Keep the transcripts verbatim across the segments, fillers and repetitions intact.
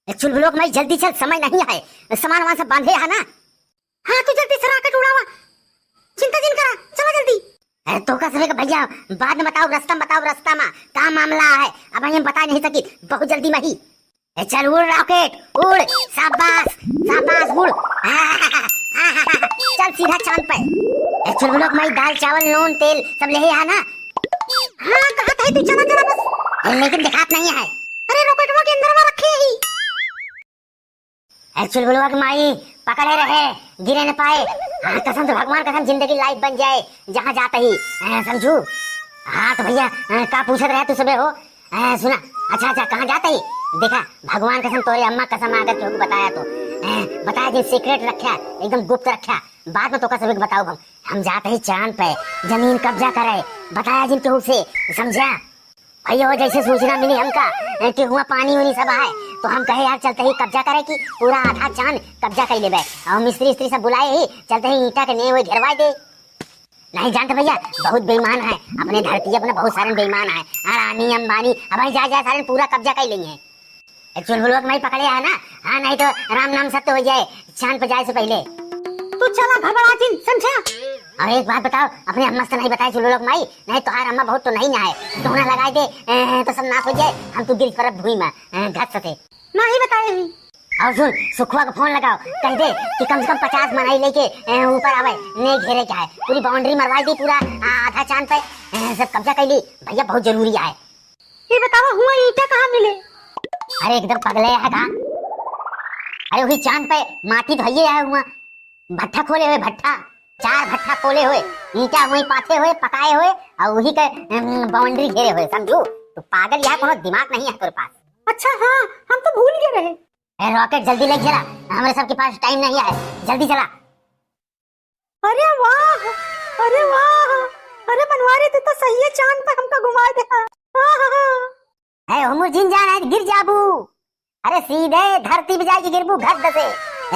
ए, चुलबुलो के माई, जल्दी चल, समय नहीं है, सामान वामान सब बांधे है ना? हाँ, तू जल्दी से rocket उड़ावा, चिंता जिन करा, चला जल्दी। अरे, तोका सबे के भैया, बाद में बताओ, रास्ता में बताओ, रास्ता में का मामला है, अब हम बता नहीं सकी, बहुत जल्दी में ही। ए, चल उड़ rocket, उड़, शाबाश, शाबाश, उड़। चल सीधा चांद पे। ए, चुलबुलो के माई, दाल, चावल, नून, तेल सब लेहे है ना? हाँ, कहा था तू, चला, चला बस। ए, लेकिन दिखात नहीं है। अरे, rocketवा के अंदर में रखे ही। ए, चुलबुलवा के माई, पकड़े रहे, गिरे न पाए। हाँ, कसम से, भगवान कसम, जिंदगी life बन जाए, जहाँ जाते ही, ए, समझू? हाँ, तो भैया, ए, का पूछत रहे तू सबे हो? ए, सुना, अच्छा, अच्छा, कहाँ जाते ही? देखा, भगवान कसम, तोरे अम्मा कसम, अगर केहू को बताया तो, ए, बताया जे secret रख्या, एकदम गुप्त रख्या, बाद में तोका सबे के बताओ हम। हम जाते ही चांद पे, जमीन कब्जा करे, बताया जिन केहू से, समझा? भैया हो, जैसे सूचना मिली हमका, ए, कि हुआ पानी वानी सब आए, तो हम कहे, यार, चलते ही कब्जा करे कि पूरा आधा चांद कब्जा कर लेबे। और मिस्त्री इस्त्री सब बुलाए ही, चलते ही ईंटा के ने वही घेरवाए दे। नहीं जानते भैया, बहुत बेईमान है अपने धरती, अपने बहुत सारे बेईमान है। अडानी, अंबानी, अब वहीं जाए, जाए सारे पूरा कब्जा कर लेंगे। ए, चुलबुलवा के माई, पकड़े है ना? हाँ, नहीं तो राम नाम सत्य हो जाए चांद पे जाए से पहले। तू चला घबरा जिन, समझा? और एक बात बताओ, अपने अम्मा से नहीं बताए चुलबुलवा के माई, नहीं तोहार अम्मा बहुत तो नहीं ना है, दोहना लगाए दे, ए, तो सब नाश हो जाए, हम तू गिर पड़ब भूमि में, ए, घस से। नहीं बताए ही। और सुन, सुखवा को फोन लगाओ, कह दे कि कम से कम पचास मनई लेके, ए, ऊपर आवे, ने घेरे के है, पूरी boundary मरवाई दी, पूरा, आ, आधा चांद पे, ए, सब कब्जा कर ली, भैया बहुत जरूरी है। ये बतावा, हुआ ईंटा कहाँ मिले? अरे एकदम पगले है का? अरे वही चांद पे माटी धोइए आए हुआ, भट्ठा खोले हुए, भट्ठा, चार भट्ठा खोले हुए, ईंटा वहीं पाथे हुए, पकाए हुए, और वही के, अम, boundary घेरे हुए, समझू? तो पागल, यहाँ कोनो दिमाग नहीं है तोरे पास। अच्छा हाँ, हम तो भूल गए रहे। ए rocket, जल्दी ले चला, हमारे सबके पास time नहीं है, जल्दी चला। अरे वाह, अरे वाह, अरे बनवारी, तू तो सही है, चांद पे हमका घुमा दे। हाँ, हाँ, हाँ। ए हुमुर जिन जान है, गिर जाबू। अरे सीधे धरती पे जाके गिरबू, घस दसे।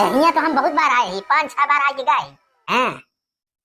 ए, हियां तो हम बहुत बार आए ही, पाँच छह बार आके गए। हाँ।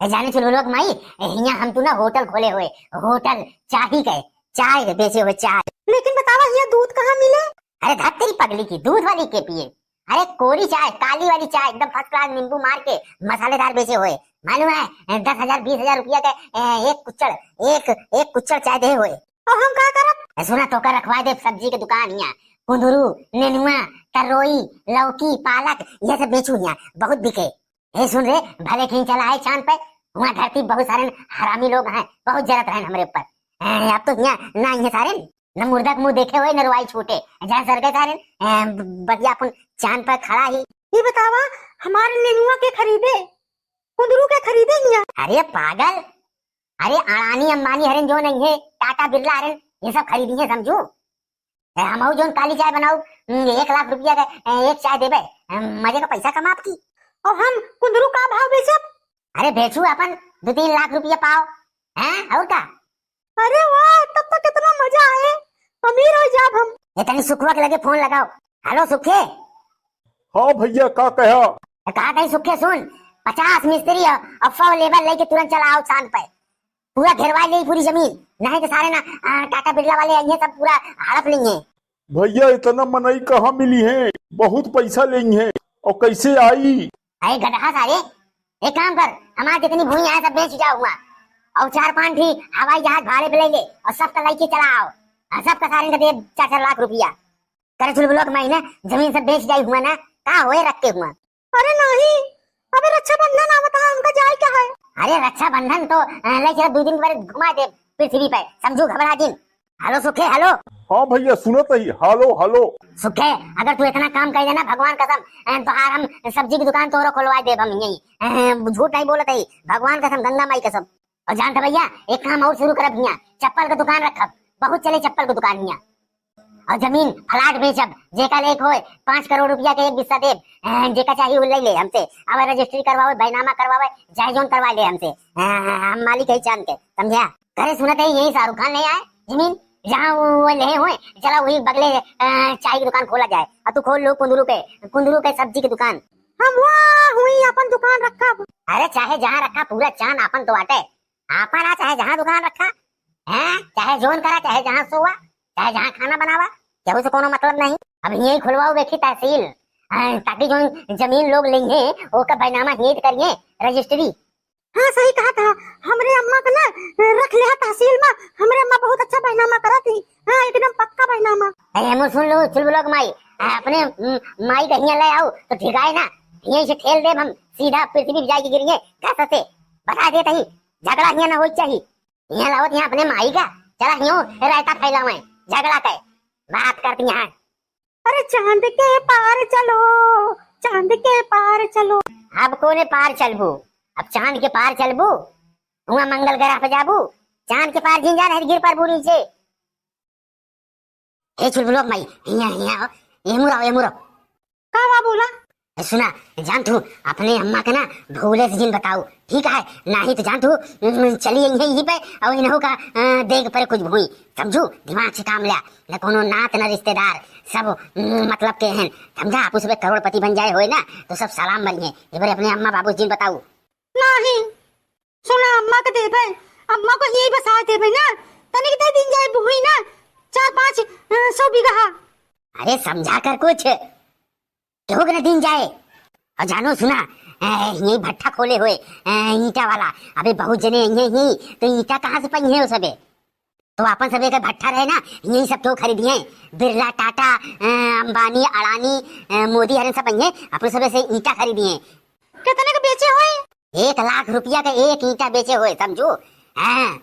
ए जाने चुलबुलवा के माई, ए, हियां हम तू ना होटल खोले हुए, होटल चाही के, चाय के बेचे हुए, चाय। लेकिन बतावा, हियां दूध कहाँ मिले? अरे धत तेरी पगली की, दूध वाली के पिए? अरे कोरी चाय, काली वाली चाय, एकदम first class नींबू मार के मसालेदार बेचे हुए, मालूम है? ए, दस हजार, बीस हजार रुपया के, ए, एक कुच्चड़, एक, एक कुच्चड़ चाय दे हुए। और हम का करब? ए, सुना, तोका रखवा दे सब्जी के दुकान हियां, कुंदरू, नेनुआ, तरोई, लौकी, पालक, ये सब बेचू हियां, बहुत बिके। ए सुन रे, भले कहीं चला है चांद पे, वहाँ धरती बहुत सारे हरामी लोग हैं, बहुत जरत रहन हमरे ऊपर। ए, अब तो हियां ना आइए सारे, न मुर्दा के मुंह देखे हुए, न रुआई छूटे। जा सरगे सारे, ए, ब-, बढ़िया अपन चांद पर खड़ा ही। ये बतावा, हमारे नेनुआ के खरीदे, कुंदरू के खरीदे हियां? अरे पागल, अरे अडानी अंबानी हरन जो नहीं है, टाटा बिरला हरन, ये सब खरीदी है, समझू? ए, हमहू जोन काली चाय बनाऊ, हम्म, एक लाख रुपया के, ए, एक चाय देबे, हम मजे का पैसा कमाब की। और हम कुंदरू का भाव बेचब? अरे बेचू अपन, दो तीन लाख रुपया पाओ, हैं, और का? अरे वाह, तब तो कितना मजा आए, अमीर हो जाब हम। ए तनी सुखवा के लगे फोन लगाओ। हेलो सुखे। हाँ भैया, का कहा? ए, कहा कहीं सुखे सुन, पचास मिस्त्री और, और सौ लेबर लेके तुरंत चला आओ चांद पे। पूरा घेरवा ले पूरी जमीन, नहीं तो सारे ना, आ, टाटा बिरला वाले आइए, सब पूरा हड़प लेंगे। भैया, इतना मनई कहाँ मिली है, बहुत पैसा लेंगे। और कैसे आई? अरे गदहा सारे, एक काम कर, हमारे जितनी भूमि है सब बेच जाओ हुआ, और चार पांच भी हवाई जहाज भाड़े पे ले ले और सब का लेके चला आओ, और सब का सारे का दे चार चार लाख रुपया। करे चुलबुलवा के माई ना, जमीन सब बेच जाई हुआ ना, का होए रख के हुआ? अरे नहीं, अबे रक्षाबंधन आवत है, हमका जाए का है। अरे रक्षाबंधन तो, अ, ले चला, दो दिन पर घुमा दे पृथ्वी पे, समझू, घबरा जिन। हेलो सुखे, हेलो। हाँ भैया, सुनत ही, हेलो, हेलो। सुखे, अगर तू इतना काम कर देना, भगवान कसम, अ, तोहार हम सब्जी की दुकान तोहरो खोलवा देब हम यहीं। अ, झूठ नहीं बोलत ही, भगवान कसम, गंगा माई कसम। और जानत भैया, एक काम और शुरू करब हियाँ, चप्पल का दुकान रखब, बहुत चले चप्पल का दुकान हियाँ। और जमीन फ्लैट बेचब, जेका लेक होए, पाँच करोड़ रुपया के एक बिस्सा देब, अ, जेका चाही उ ले ले हमसे। अब रजिस्ट्री करवावे, बैनामा करवावे, चाहे जोन करवा ले हमसे। अ, हम मालिक है चांद के, समझा? घरे सुनत ही यही शाहरुख खान नहीं आए जमीन, जहाँ वो, वो ले हुए, चला वही बगले, अ, चाय की दुकान खोला जाए। और तू खोल लो कुंदरू के, कुंदरू के सब्जी की दुकान। हम वहाँ हुई अपन दुकान रखब। अरे चाहे जहाँ रखा, पूरा चांद आपन तो बाटे। आपन आ, चाहे जहाँ दुकान रखा, हैं? चाहे जोन करा, चाहे जहाँ सोवा, चाहे जहाँ खाना बनावा, केहू से कोनो मतलब नहीं। अब यहीं खुलवाओ बेखी तहसील, हाँ, ताकि जौन जमीन लोग लेइहें, ओकर बैनामा यहीं करिहें, रजिस्ट्री। हाँ, सही कहा था। हमरे अम्मा का ना रख लिया तहसील में, हमरे अम्मा बहुत अच्छा बैनामा करत ही। हाँ, एकदम पक्का बैनामा। अरे, हमू सुन लो, चुलबुलवा क माई, आ, अपने, उम, माई का हियाँ ले आओ, तो ठीक है ना, यहीं से ठेल देब हम, सीधा पृथ्वी पे जाके गिरिहें, घस से, बता देत ही, झगड़ा हियाँ ना होई चाही। हियाँ लावत हियाँ अपने माई का, चला हियों रायता फैलावे, झगड़ा के, बात करती हैं। अरे चांद के पार चलो, चांद के पार चलो। अब कौने पार चलबू? अब चांद के पार चलबू? हुआँ मंगल ग्रह पे जाबू? चांद के पार जिन जा रहे, गिर परबू नीचे। हे चुलबुलवा क माई, हियाँ, हियाँ आओ। एहमू रहो, एहमू रहो। का बा बोला? ए, सुना, जानत हू, अपने अम्मा का ना भूले से जिन बताऊ, ठीक है? नाहीं तो जानत हू, उम, चली अइहें यहीं पे, अउर इनहू का, अ, देख परे कुछ भूई, समझू? दिमाग से काम ल्या, न कौनो नात न रिश्तेदार, सब, उम, मतलब के हैं, समझा? आपस में करोड़पति बन जाए होए ना, तो सब सलाम बनिहें। ए बारे अपने अम्मा बाबू से जिन बताऊ। नाहीं, सुना, अम्मा के देबे, अम्मा को यहीं बसा देबे ना, तनिक दे दिन जाए भूई ना, चार पाँच, अ, सौ बीघा। अरे समझा कर कुछ, केहू के न दिन जाए। अउर जानो सुना, अ, यहीं भट्ठा खोले होए, अ, ईंटा वाला, अबे बहुत जने यहीं ही, तो ईंटा कहाँ से पइहें वो सबे? तो अपन सबे के भट्ठा रहे ना, यहीं सब तो खरीदिहें, बिरला, टाटा, अ, अंबानी, अडानी, अ, मोदी हरे सब पइहें, अपन सबे से ईंटा खरीदिहें। कितने के बेचे होए? एक लाख रुपया का एक ईंटा बेचे होए, समझू? हाँ।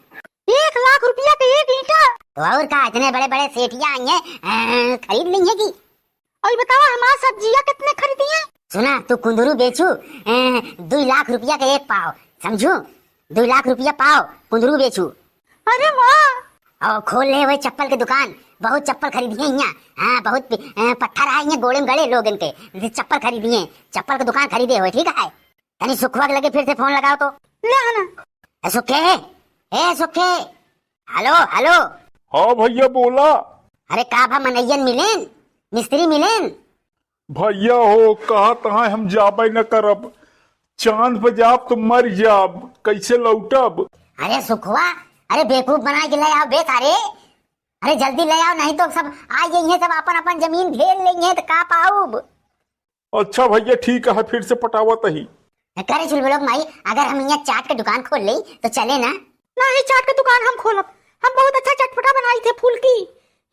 एक लाख रुपया का एक ईंटा? तो और का, इतने बड़े बड़े सेठिया आइहें, अ, खरीद लेइहें कि। और बताओ, हमार सब्जियां कितने खरीदिहें? सुना, तू कुंदरू बेचू, अ, दुई लाख रुपया का एक पाव, समझू? दुई लाख रुपया पाव कुंदरू बेचू। अरे वाह! और खोल ले वही चप्पल के दुकान, बहुत चप्पल खरीदिहें हियाँ। हाँ, बहुत पि-, अ, पत्थर आए हियाँ गोड़े में गड़े लोग इनके, चप्पल खरीदिहें, चप्पल के दुकान खरीदे होए, ठीक है? तनी सुखवा के लगे फिर से फोन लगाओ तो। ले आना। ए सुखे, ए सुखे, हेलो, हेलो। हाँ भइया, बोला। अरे का भा, मनइयन मिलेन, मिस्त्री मिलेन? भइया हो, कहा तहाँ हम जाबे न करब, चांद पे जाब तो मर जाब, कैसे लौटब? अरे सुखवा, अरे बेवकूफ बना के ले आओ बे सारे, अरे जल्दी ले आओ, नहीं तो सब आ जाइहें, सब अपन अपन जमीन घेर लेइहें, तो का पाउब? अच्छा भइया, ठीक है, फिर से पटावत ही। करे चुलबुलवा क माई, अगर हम यहाँ चाट के दुकान खोल लेई तो चले ना? नहीं, चाट के दुकान हम खोलब, हम बहुत अच्छा चटपटा बनाई थे फुलकी,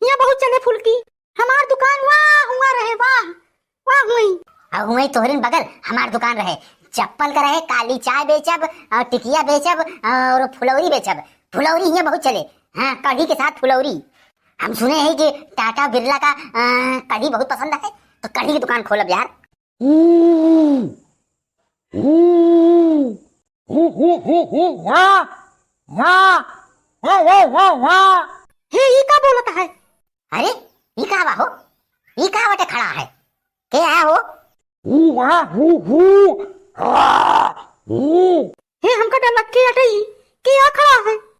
यहाँ बहुत चले फुलकी। हमार दुकान वाह हुआ रहे, वाह, वाह हुई। और हुई तोहरिन बगल हमार दुकान रहे, चप्पल का रहे, काली चाय बेचब और टिकिया बेचब और फुलौरी बेचब। फुलौरी यहाँ बहुत चले, हाँ, कढ़ी के साथ फुलौरी। हम सुने हैं कि टाटा बिरला का, अ, कढ़ी बहुत पसंद है, तो कढ़ी की दुकान खोलब यार। हम्म, हम्म, हम्म, हम्म, हम्म, वाह, वाह, वाह, वाह, वाह, वाह। हे, ई का बोलत है? अरे, ई का बा हो? ई का बटे खड़ा है? के है हो? हू, वाह, हू, हू, वाह, हू। हे, हमका डर लग के हटे ई। के आ खड़ा है?